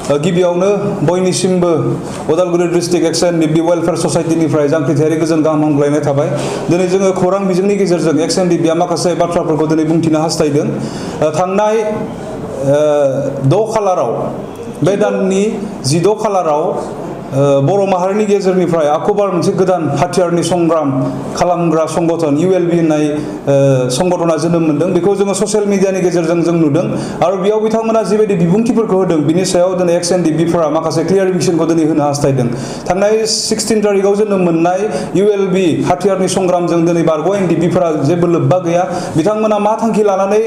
गिबियावनो बयनिसिमबो उदालगुरि डिस्ट्रिक्ट एक्स N D बि welfare ससाइटिनिफ्राय जांख्रिथायारि गोजोन गाहाम हामग्लायनाय थाबाय। दिनै जोङो खौरां बिजोंनि गेजेरजों एक्स एन डि बिआ माखासे बाथ्राफोरखौ दिनै बुंथिनो हास्थायदों। थांनाय 6 खालाराव बे दाननि 16 खालाराव बर' माहारिनि गेजेरनिफ्राय आखुबार मोनसे गोदान हाथियारनि संग्राम खालामग्रा संगठन ULB होननाय संगठना जोनोम मोनदों। बेखौ जोङो ससियेल मिडियानि गेजेरजों जों नुदों आरो बेयाव बिथांमोना जिबायदि बिबुंथिफोरखौ होदों बिनि सायाव दिनै एक्स एन डि बिफोरा माखासे क्लियारिफिकेसनखौ दिनै होनो हास्थायदों। थांनाय 16 थारिखआव जोनोम मोननाय ULB हाथियारनि संग्रामजों दिनै बारग' एन डि बिफोरा जेबो लोब्बा गैया। बिथांमोना मा थांखि लानानै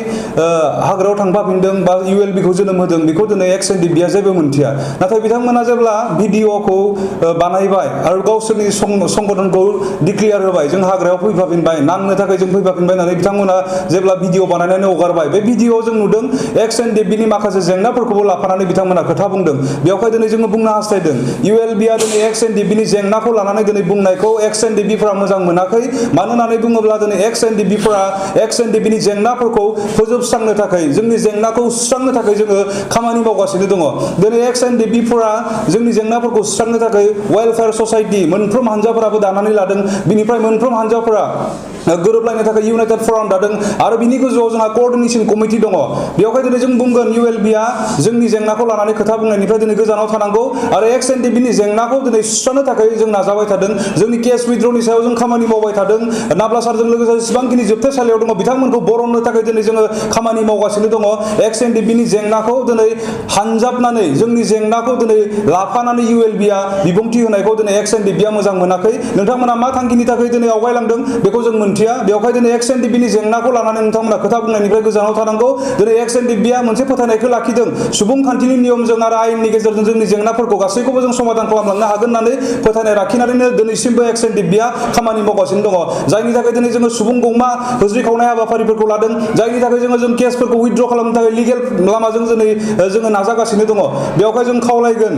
हाग्रायाव थांफाफिनदों बा ULB खौ जोनोम होदों बेखौ दिनै एक्स एन डि बिआ जेबो मोनथिया। नाथाय बिथांमोना जेब्ला भिडिअ बानायबाय आरो गावसोरनि संगठनखौ डिक्लेयार होबाय, जों हाग्रायाव फैफाफिनबाय, नांनो थाखाय जों फैफाफिनबाय होननानै बिथांमोना जेब्ला भिडिअ बानायनानै हगारबाय, बे भिडिअआव जों नुदों एक्स एन डि बिनि माखासे जेंनाफोरखौबो लाफानानै बिथांमोना खोथा बुंदों। बेवहाय दिनै जोङो बुंनो हास्थायदों ULBआ दिनै एक्स एन डि बिनि जेंनाखौ लानानै दिनै बुंनायखौ एक्स एन डि बिफोरा मोजां मोनाखै। मानो होननानै बुङोब्ला दिनै एक्स एन डि बिफोरा एक्स एन डि बिनि जेंनाफोरखौ फोजोबस्रांनो थाखाय, जोंनि जेंनाखौ सुस्रांनो थाखाय जोङो खामानि मावगासिनो दङ। दिनै एक्स एन डि बिफोरा जोंनि जेंनाफोरखौ सुस्रांनो थाखाय वेलफेयार ससाइटि मोनफ्रोम हानजाफोराबो दानानै लादों। बिनिफ्राय मोनफ्रोम हानजाफोरा गोरोबलायनो थाखाय इउनाइटेड फराम दादों आरो बिनि गोजौआव जोंहा कोअर्डिनेशन कमिटि दङ। बेवहाय दिनै जों बुंगोन ULBआ जोंनि जेंनाखौ लानानै खोथा बुंनायनिफ्राय दिनै गोजानाव थानांगौ आरो एक्स एन डि बिनि जेंनाखौ दिनै सुस्रांनो थाखाय जों नाजाबाय थादों। जोंनि केस उइथड्रनि सायाव जों खामानि मावबाय थादों। नाब्ला सारजों लोगोसे जेसेबांखिनि जोबथेसालियाव दङ बिथांमोनखौ बरननो थाखाय दिनै जोङो खामानि मावगासिनो दङ। एक्स एन डि बिनि जेंनाखौ दिनै हानजाबनानै, जोंनि जेंनाखौ दिनै लाफानानै ULBआ बिबुंथि होनायखौ दिनै एक्स एन डि बिआ मोजां मोनाखै। नोंथांमोना मा थांखिनि थाखाय दिनै आवगायलांदों बेखौ जों मोनथिया। बेवहाय दिनै एक्स एन डि बिनि जेंनाखौ लानानै नोंथांमोना खोथा बुंनायनिफ्राय गोजानाव थानांगौ। दिनै एक्स एन डि बिआ मोनसे फोथायनायखौ लाखिदों, सुबुंखान्थिनि नियमजों आरो आयेननि गेजेरजों जोंनि जेंनाफोरखौ गासैखौबो जों समाधान खालामलांनो हागोन होननानै फोथायनाय लाखिनानैनो दिनैसिमबो एक्स एन डि बिआ खामानि मावगासिनो दङ। जायनि थाखाय दिनै जोङो सुबुं गौमा होज्रिखावनाय हाबाफारिफोरखौ लादों, जायनि थाखाय जों केसफोरखौ उइथड्र खालामनो थाखाय लिगेल लामाजों दिनै जोङो नाजागासिनो दङ। बेवहाय जों खावलायगोन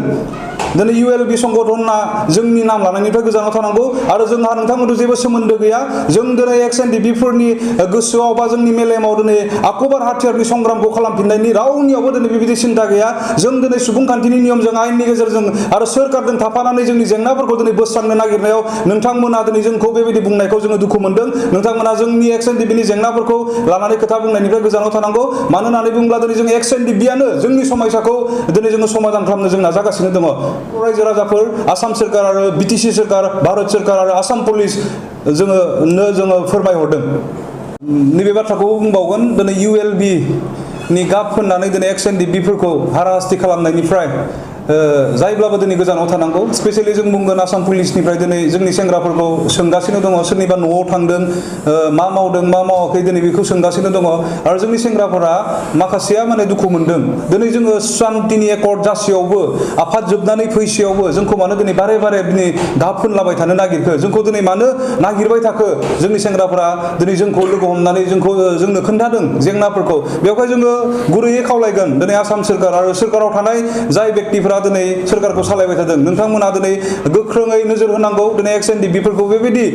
दिनै ULB संगठना जोंनि नाम लानायनिफ्राय गोजानाव थानांगौ आरो जोंहा नोंथांमोनजों जेबो सोमोन्दो गैया। जों दिनै एक्स एन डि बिफोरनि गोसोआव बा जोंनि मेलेमाव दिनै आखुबार हाथियारनि संग्रामखौ खालामफिननायनि रावनियावबो दिनै बेबायदि सिन्था गैया। जों दिनै सुबुंखान्थिनि नियमजों आयेननि गेजेरजों आरो सोरखारजों थाफानानै जोंनि जेंनाफोरखौ दिनै बोस्रांनो नागिरनायाव नोंथांमोना दिनै जोंखौ बेबायदि बुंनायखौ जोङो दुखु मोनदों। नोंथांमोना जोंनि एक्स एन डि बिनि जेंनाफोरखौ लानानै खोथा बुंनायनिफ्राय गोजानाव थानांगौ। मानो होननानै बुङोब्ला दिनै जों एक्स एन डि बिआनो जोंनि समस्याखौ दिनै जोङो समाधान खालामनो जों नाजागासिनो दङ। रायजो राजाफोर, आसाम सोरखार आरो BTC सोरखार, भारत सोरखार आरो आसाम पुलिस जोङो फोरमायहरदों। नैबे बाथ्राखौबो बुंबावगोन, दिनै ULB नि गाब फोननानै दिनै एक्स एन डि बिफोरखौ हाराहास्ति खालामनायनिफ्राय जायब्लाबो दिनै गोजानाव थानांगौ। स्पेसियेलि जों बुंगोन आसाम पुलिसनिफ्राय दिनै जोंनि सेंग्राफोरखौ सोंगासिनो दङ, सोरनिबा न'आव थांदों, मा मावदों मा मावाखै दिनै बेखौ सोंगासिनो दङ आरो जोंनि सेंग्राफोरा माखासेया माने दुखु मोनदों। दिनै जोङो शान्तिनि एकर्ड जासेयावबो, आफाद जोबनानै फैसेयावबो जोंखौ मानो दिनै बारे बारे दिनै गाब फोनलाबाय थानो नागिरखो, जोंखौ दिनै मानो नागिरबाय थाखो। जोंनि सेंग्राफोरा दिनै जोंखौ लोगो हमनानै जोंनो खोन्थादों जेंनाफोरखौ। बेवहाय जोङो गुरैयै खावलायगोन दिनै आसाम सोरखार आरो सोरखाराव थानाय जाय बेक्तिफोरा दिनै सोरखारखौ सालायबाय थादों, नोंथांमोना दिनै गोख्रोङै नोजोर होनांगौ। दिनै एक्स एन डि बिफोरखौ बेबायदि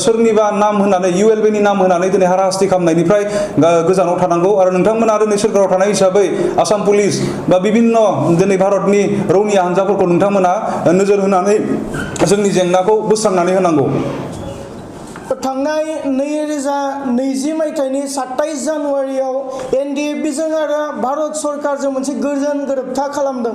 सोरनिबा नाम होनानै, ULB नि नाम होनानै दिनै हाराहास्ति खालामनायनिफ्राय गोजानाव थानांगौ आरो नोंथांमोना दिनै सोरखाराव थानाय हिसाबै आसाम पुलिस बा बिभिन्न दिनै भारतनि रौनिया हान्जाफोरखौ नोंथांमोना नोजोर होनानै जोंनि जेंनाखौ बोस्रांनानै होनांगौ। थांनाय 2020 मायथाइनि 27 जानुवारियाव NDFBजों आरो भारत सरकारजों मोनसे गोजोन गोरोबथा खालामदों।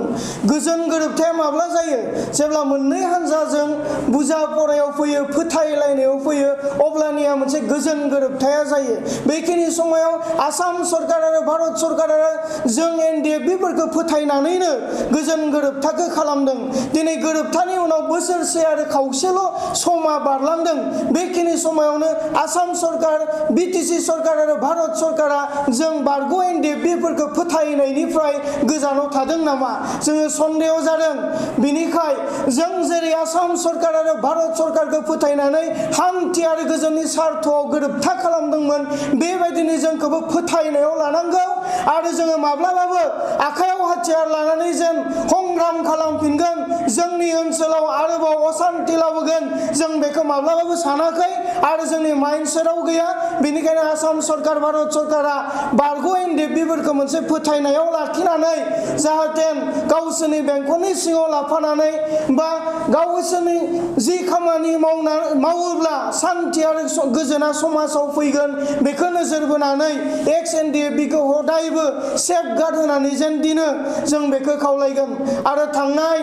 गोजोन गोरोबथाया माब्ला जायो? जेब्ला मोननै हान्जाजों बुजा परायाव फैयो, फोथायलायनायाव फैयो, अब्लानिया मोनसे गोजोन गोरोबथाया जायो। बेखिनि समाव आसाम सरकार आरो भारत सरकार आरो जों NDFBफोरखौ फोथायनानैनो गोजोन गोरोबथाखौ खालामदों। दिनै गोरोबथानि उनाव बोसोरसे आरो खावसेल' समा बारलांदों। बेखिनि समावनो आसाम सरकार, BTC सरकार आरो भारत सरकारा जों बारग' NDFBफोरखौ फोथायनायनिफ्राय गोजानाव थादों नामा जोङो सन्देह जादों। बिनिखाय जों जेरै आसाम सरकार आरो भारत सरकारखौ फोथायनानै हान्थि आरो गोजोननि सार्थआव गोरोबथा खालामदोंमोन, बेबायदिनो जोंखौबो फोथायनायाव लानांगौ आरो जोङो माब्लाबाबो आखायाव हाथियार लानानै जों संग्राम खालामफिनगोन जोंनि ओनसोलाव आरोबाव अशान्ति लाबोगोन जों बेखौ माब्लाबाबो सानाखै आरो जोंनि माइन्डसेटआव गैया। बेनिखायनो आसाम सरकार भारत सरकारा बारग' एनडिएफबिफोरखौ मोनसे फोथायनायाव लाखिनानै जाहाथे गावसोरनि बेंखननि सिङाव लाफानानै बा गावसोरनि जि खामानि मावोब्ला सान्थि आरो गोजोना समाजाव फैगोन बेखौ नोजोर बोनानै एक्स एनडिएफबिखौ हदायबो सेफगार्ड होनानै जेन दिनो जों बेखौ खावलायगोन। आरो थांनाय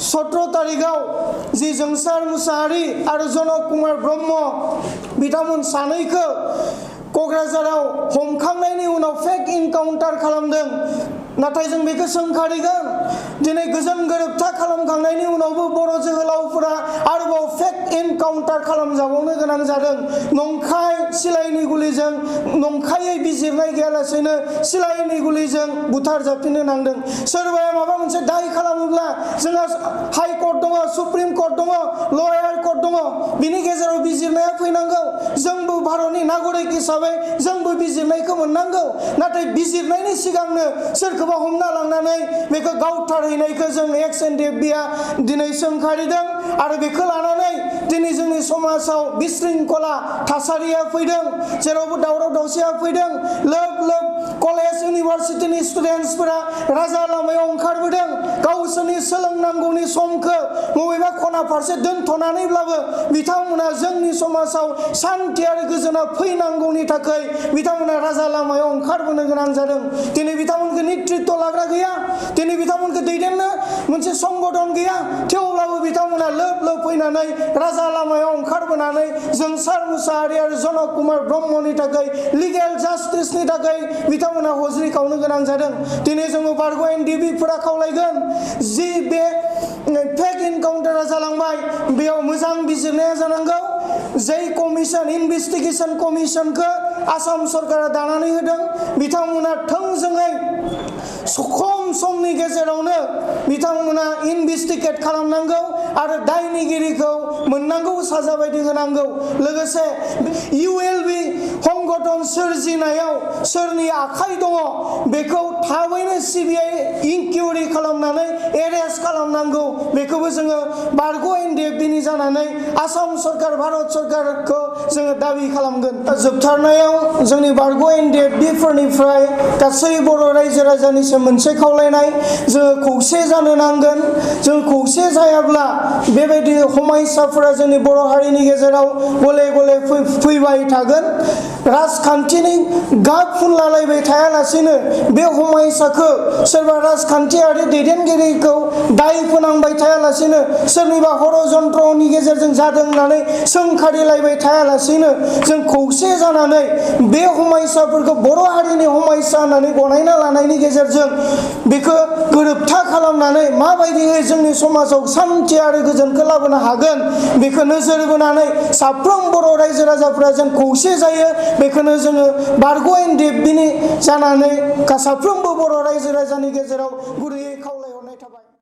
17 तारिखआव जि जोंसार मुसाहारि आरो जनक कुमार ब्रह्म बिथांमोन सानैखौ क'क्राझाराव हमखांनायनि उनाव फेक इनकाउन्टार खालामदों। नाथाय जों बेखौ सोंखारिगोन दिनै गोजोन गोरोबथा खालामखांनायनि उनावबो बर' जोहोलावफोरा आरोबाव फेक इनकाउन्टार खालामजाबावनो गोनां जादों। नंखाय सिलाइनि गुलिजों नंखायै बिजिरनाय गैयालासेनो सिलाइनि गुलिजों बुथारजाफिननो नांदों। सोरबाया माबा मोनसे दाय खालामोब्ला जोंहा हाइ कर्ट दङ, सुप्रिम कर्ट दङ, लयार कर्ट दङ, बिनि गेजेराव बिजिरनाया फैनांगौ। जोंबो भारतनि नागरिक हिसाबै जोंबो बिजिरनायखौ मोननांगौ। नाथाय बिजिरनायनि सिगांनो सोरखौबा हमना लांनानै बेखौ गावथारहैनायखौ जों एक्स एनडिएफबिआ दिनै सोंखारिदों आरो बेखौ लानानै दिनै जोंनि समाजाव बिशृंखला थासारिया फैदों, जेरावबो दावराव दावसिया फैदों। लोब लोब कलेज इउनिभारसिटिनि स्टुडेन्टसफोरा राजा लामायाव ओंखारबोदों। गावसोरनि सोलोंनांगौनि समखौ बबेबा खना फारसे दोनथ'नानैब्लाबो बिथांमोना जोंनि समाजाव सान्थि आरो गोजोना फैनांगौनि थाखाय बिथांमोना राजा लामायाव ओंखारबोनो गोनां जादों। दिनै बिथांमोनखौ नेतृत्व लाग्रा गैया, दिनै बिथांमोनखौ दैदेननो मोनसे संगठन गैया। थेवब्लाबो बिथांमोना लोब लोब फैनानै राजा लामायाव ओंखारबोनानै जोंसार मुसाहारि आरो जनक कुमार ब्रह्मनि थाखाय लिगेल जास्टिसनि थाखाय बिथांमोना हज्रि खावनो गोनां जादों। दिनै जोङो बारग' एनडिएफबिफोरा खावलायगोन जि बे फेक इनकाउन्टारा जालांबाय बेयाव मोजां बिजिरनाया जानांगौ। जाय कमिसन इनभेस्टिगेसन कमिसनखौ आसाम सरकारा दानानै होदों बिथांमोना थोंजोङै खम समनि गेजेरावनो बिथांमोना इनभेस्टिगेट खालामनांगौ आरो दायनिगिरिखौ मोननांगौ साजा बायदि होनांगौ। लोगोसे इउएलबि संगठन सोरजिनायाव सोरनि आखाइ दङ बेखौ थाबैनो सिबिआइ इनक्वायरि खालामनानै एरेस्ट खालामनांगौ। बेखौबो जोङो बारग' एनडिएफबिनि जानानै आसाम सरकार भारत सरकारखौ जोङो दाबि खालामगोन। जोबथारनायाव जोंनि बारग' एनडिएफबिफोरनिफ्राय गासै बर' रायजो राजानिसिम मोनसे खावलायनाय, जोङो खौसे जानो नांगोन। जों खौसे जायाब्ला बेबायदि हमायसाफोरा जोंनि बर' हारिनि गेजेराव गले गले फैबाय थागोन। राजखान्थिनि गाब फुनलालायबाय थायालासेनो बे हमायसाखौ सोरबा राजखान्थियारि दैदेनगिरिखौ दाय फोनांबाय थायालासेनो सोरनिबा हरजन्त्रनि गेजेरजों जादों होननानै सोंखारिलायबाय थायालासेनो जों खौसे जानानै बे हमायसाफोरखौ बर' हारिनि हमायसा होननानै गनायना लानायनि गेजेरजों बेखौ गोरोबथा खालामनानै माबायदियै जोंनि समाजाव सान्थि आरो गोजोनखौ लाबोनो हागोन बेखौ नोजोर बोनानै साफ्रोम बर' रायजो राजाफ्रा जों खौसे जायो। बेखौनो जोङो बारग' एनडिएफबिनि जानानै साफ्रोमबो बर' रायजो राजानि गेजेराव गुरैयै